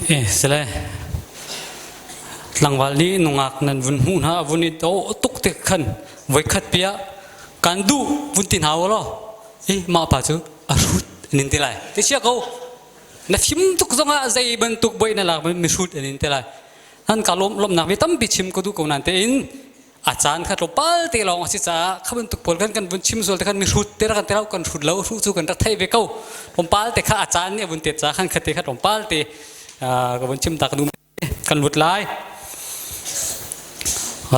Sile tlangval nih nungak nan vun hmuh hna vun i dawh tuk te khan voikhat piah kan duh vun ti hna u law i mah pa cu a hrut an in ti lai ti sia ko na fim tuk zongah zei bantuk boi na lak mi hrut an in ti lai nan ka lawm lawmnak mi tampi chim ka duh ko nan tein a caan kha tlawmpal te lawng a si caah kha bantuk pawl kan kan vun chim sual te khan mi hrut te rak kan te lo kan hrut lo hruh cu kan rak theih ve ko tlawmpal te kha a caan nih a vun tet ca khan khate kha tlawmpal te ka vun chim ta ka nu kan lut lai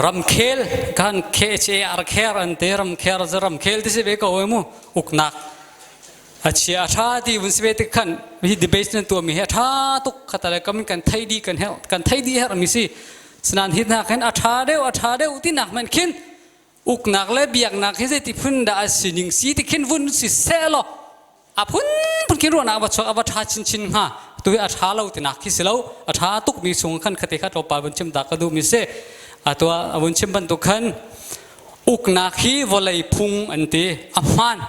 ramkhel kan KHAR kher an te ramkher ramkhel ti si ve ko mu uknak a chia a tha ti vun si ve tik khan hi debate nan tuah mi hi a tha tuk khatale kam kan thei di kan her kan thei di her mi si Sinan hi hna khin a ṭha deuh a ṭha deuh tinak hmanh khin uknak le biaknak hi zeiti phun dah a sining si ti khin vun si seh law a phunphun khin ruahnak va chuak a va ṭha chinchin hnga tu hi a ṭha lo tinak khi si lo a ṭha tuk mi chung khan khate kha tlawmpal vun chim ta ka duh mi si a tua a vun chim bantuk khan uknak hi vawlei phung an ti a hmaan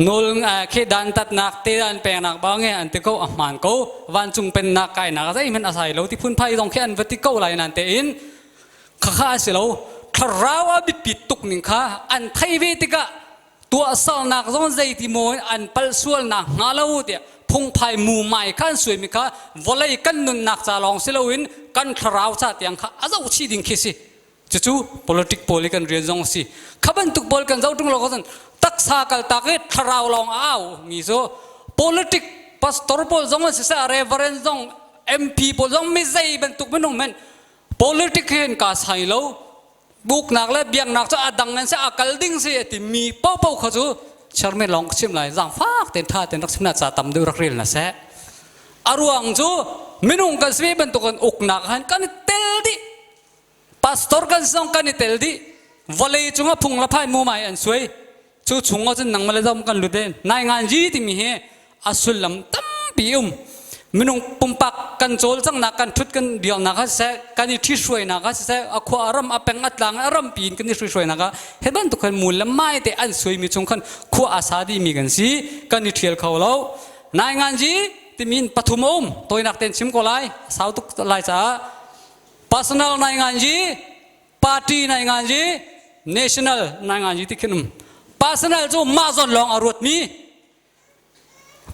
Nawl khi dantatnak te an peknak bang e an ti ko a hmaan ko vancung pennak kainak zeihmanh a sai lo ti phunphai zong khi an va ti ko lai nan tein khakha a si lo thlarau a biapit tuk ning kha an thei ve tikah tuahsernak zong zeiti maw an palh sualnak hnga lo tiah phungphai mumai kha an suaimi kha vawlei kan nunnak ca lawng si loin kan thlarau ca tiang kha a zoh chih ding khi si Cucu politic pawl i kan rian zong a si. Kha bantuk pawl kan zoh ṭung lo cun taksa kaltak i thlarau lawng a au mi cu politic pastor pawl zong an siseh reverend zong MP pawl zong mi zei bantuk minung men politic hin ka sai lo buknak le biaknak cu a dang an si a kal ding si a ti mi popo kha cu chairman lawng ka chim lai zaangfak ten tha ten rak chim na ca tam deuh rak rel na seh a ruang cu minung kan si bantuk in uknak han kan tel dih Pastor kan zong kan i tel dih. Vawlei cungah phung le phai mumai an suai. Cu chung ah cun nangmah le zong kan lut e. Nai ngan ji timi hi a sullam tampi um. Minung pumpak kan cawlcanghnak kan thut kan biaknak ah siseh, kan i ṭhithruainak ah siseh, a khua a ram a peng a tlang a rampi in kan i hruihruainak ah hi bantuk khan mul le mai te an suaimi chung khan khua a sa dihmi kan si, kan i ṭhial kho lo. Nai ngan ji timi in pathum a um. Tawinak tein chim ko lai. Sau tuk lai caah Personal nai ngan ji, party nai ngan ji, national nai ngan ji ti khin um. Personal cu mah zawn lawng a ruat mi.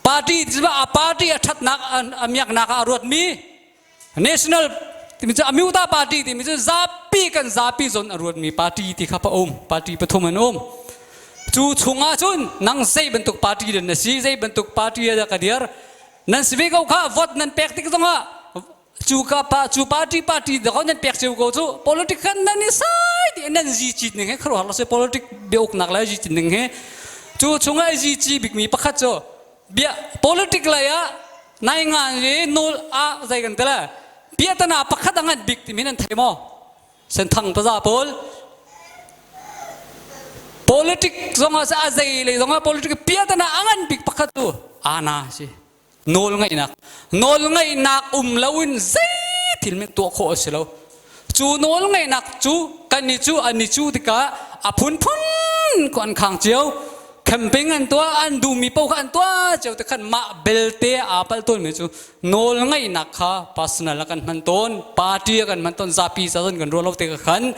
Party ti a party a thatnak a miaknak ah a ruat mi. National timi cu amyuta party timi cu zapi kan zapi zawn a ruat mi party ti kha pa um. Party pathum an um. Cu chungah cun nang zei bantuk party den na si, zei bantuk party da ka dir. Nan si ve ko kha vote nan pek tik zongah cu ka pa cu party party da nan pek cio ko cu politic kan nan i sai ti nan zi cit ning he kharuah lo se politic biauk nak lai zi cit ning he cu chungah zi ci bik mi pakhat cu bia politic lei ah nai ngan le nol a zai kan tela bia tana pakhat angan bik ti min an thei mo senthang paza pawl politic zong ah a zei lei zong ah politic bia tana angan bik pakhat tu ana si Nawlngaihnak. Nawlngaihnak um loin zeithil men tuah khawh a si lo. Cu nawlngaihnak cu kan i cu an i cu tikah a phunphun ko an khang cio. Camping an tuah, an duhmi paoh kha an tuah cio te khan mah belte aa palh tawnmi cu nawlngaihnak kha personal ah kan hman tawn, party ah kan hman tawn, zapi ca zon kan ruah lo te khan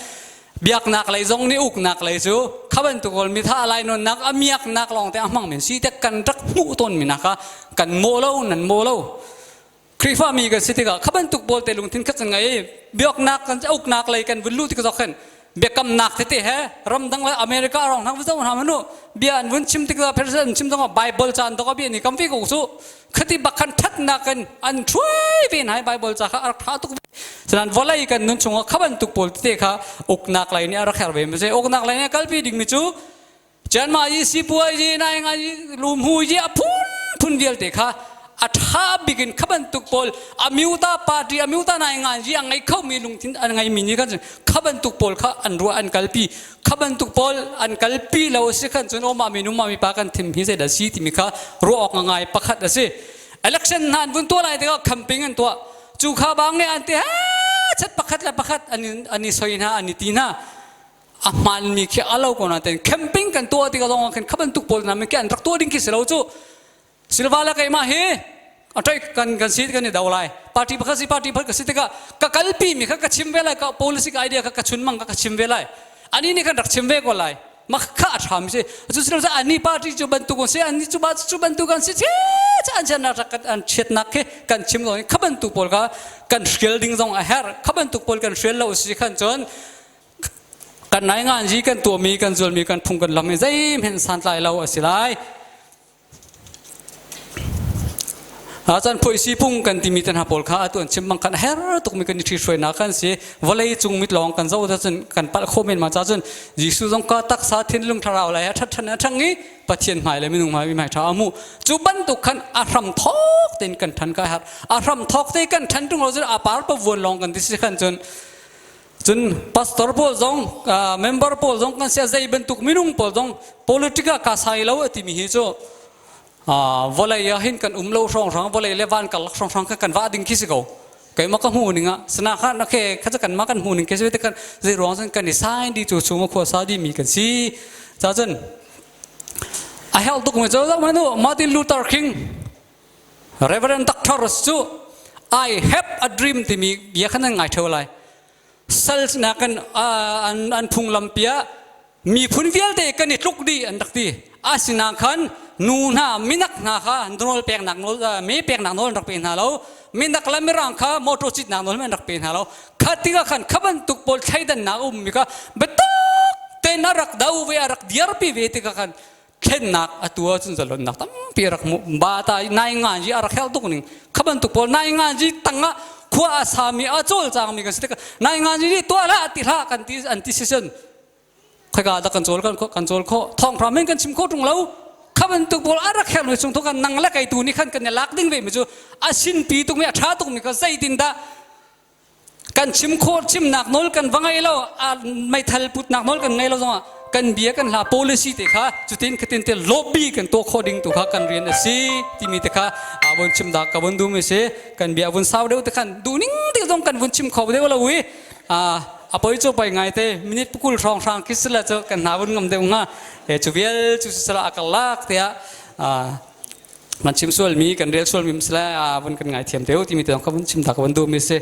biaknak lei zong nih uknak lei cu kha bantuk kawl mitha lai nawnnak a miaknak lawng te a hmang men si te kan rak hmuh tawn mi nak ah kan maw lo nan maw lo Khrihfa mi kan si tikah kha bantuk pawl te lungthin kha kan ngei biaknak kan uknak lei kan vun lu tik zok khan biakamnak tete he ramdang le America rong hna zo hna manu bia an vun chim tik president an chim zong Bible caan to bia ni kam vi ko su khati bak khan thatnak in an thuai ve nai Bible ca kha a rak tha tuk Sanan vawlei kan nun chungah kha bantuk pawl tete kha uknak lei nih a rak her ve mi si uknak lei nih kalpi ding mi cu Chianma yi sipuai yi nai nga yi lumhu yi a phun phun vialte kha a tha bik in kha bantuk pawl amyuta party amyuta nai nga yi a ngei kho mi lungthin an ngei mi nih khan kha bantuk pawl kha an ruah an kalpi kha bantuk pawl an kalpi lo si khan cun oma mi nu ma mi pa kan thim hi zeidah si timi kha ruah awk ngai pakhat a si election hna an vun tuah lai tikah camping an tuah cu kha bang nih an ti chat pakhat le pakhat an i soi hna an i ti hna a hmaanmi khi a lo ko na ten camping kan tuah tikah zong khan kha bantuk pawl na khi an rak tuah ding khi si lo cu silva le keimah hi. Atoi kan kan si kan i do lai. Party pakhat si party pakhat ka si tikah ka kalpi mi kha ka chim ve lai ka policy ka idea kha ka chun mang kha ka chim ve lai. Ani nih khan rak chim ve ko lai. Mak kha a ṭha mi si. Cu si lo ani party cu bantuk an si ani cu ba cu bantuk an si che an chiatnak rak an chiatnak khi kan chim lo kha bantuk pawl kha kan hrial ding zong a herh. Kha bantuk pawl kan hrial lo si khan cun kan nai ngan ji kan tuahmi kan zulmi kan phung kan lam hi zeihmanh santlai lo a si lai. Caan phuaisi phung kan timi te hna pawl kha atu an chim bang khan a her tukmi kan i ṭhithruainak kan si. Vawlei cung mit lawng kan zoh cun kan palh khawh men ma ca cun Jesuh zong ka taksa thinlung thlarau lai a ṭhat ṭhan a ṭhang i Pathian hmai le minung hmai hmai ṭha a hmu. Cu bantuk khan a hram thawk tein kan ṭhan ka har. A hram thawk te kan ṭhan ṭung lo cun a par pavuan lawng kan ti si khan cun cun pastor pawl zong member pawl zong kan sia zei bantuk minung pawl zong politic ah ka sai lo a timi hi cu vawlei ah hin kan um lo hrawng hrawng vawlei le van karlak hrawng hrawng kan va ding khi si ko keimah ka hmu ning ah sana kha na khe kha kan ma kan hmu ning ke te kan zei ruang cun kan i sign di cu chung khua sa di mi kan si cha cun a hel tuk mi cu manu Martin Luther King Reverend Dr. cu I have a dream timi bia khan an ngai theo lai sal nakin an an phunglam piah miphun vialte kan i tluk dih an rak ti asinain khan nu hna minak hna kha nawl peknak nawl me peknak nawl an rak pe hna lo minak le mirang kha motor citnak nawl an rak pe hna lo kha tikah khan kha bantuk pawl thleidannak a ummi kha biatak tein a rak do ve a rak diarpi ve tikah khan thlennak a tu ahcun zalonnak tampi a rak hmuh ba ta nai ngan ji a rak hel tuk ning kha bantuk pawl nai ngan ji tangah khua a sami a cawlcangmi kan si tikah nai ngan ji tuah hlah ti hlah kan ti an ti si cun khoika dah kan cawl kan kan cawl khawh thawng hram in kan chim kho tung lo kha bantuk pawl a rak hel mi chung thawk nang le kei tu nih khan kan i lak ding ve mi cu a sinpi tuk mi a tha tuk mi kha zeitin dah Kan chim khawh chimnak nawl kan va ngei lo meithal putnak nawl kan ngei lo zongah kan bia kan hla policy te kha cutin khatin te lobby kan tuah khawh ding tu kha kan rian a si timi te kha vun chim dah ka vun duhmi si kan bia vun sau deuh te khan duhning te zong kan vun chim kho deuh lo i a poi cu poi ngai te minute pukul hrawng hrang khi sila cu kan hna vun ngam deuh hnga e cu vial cu sila a karlak tiah man chim sualmi kan rel sualmi sila vun kan ngai thiam deuh timi te zong ka vun chim ta ka vun duhmi si.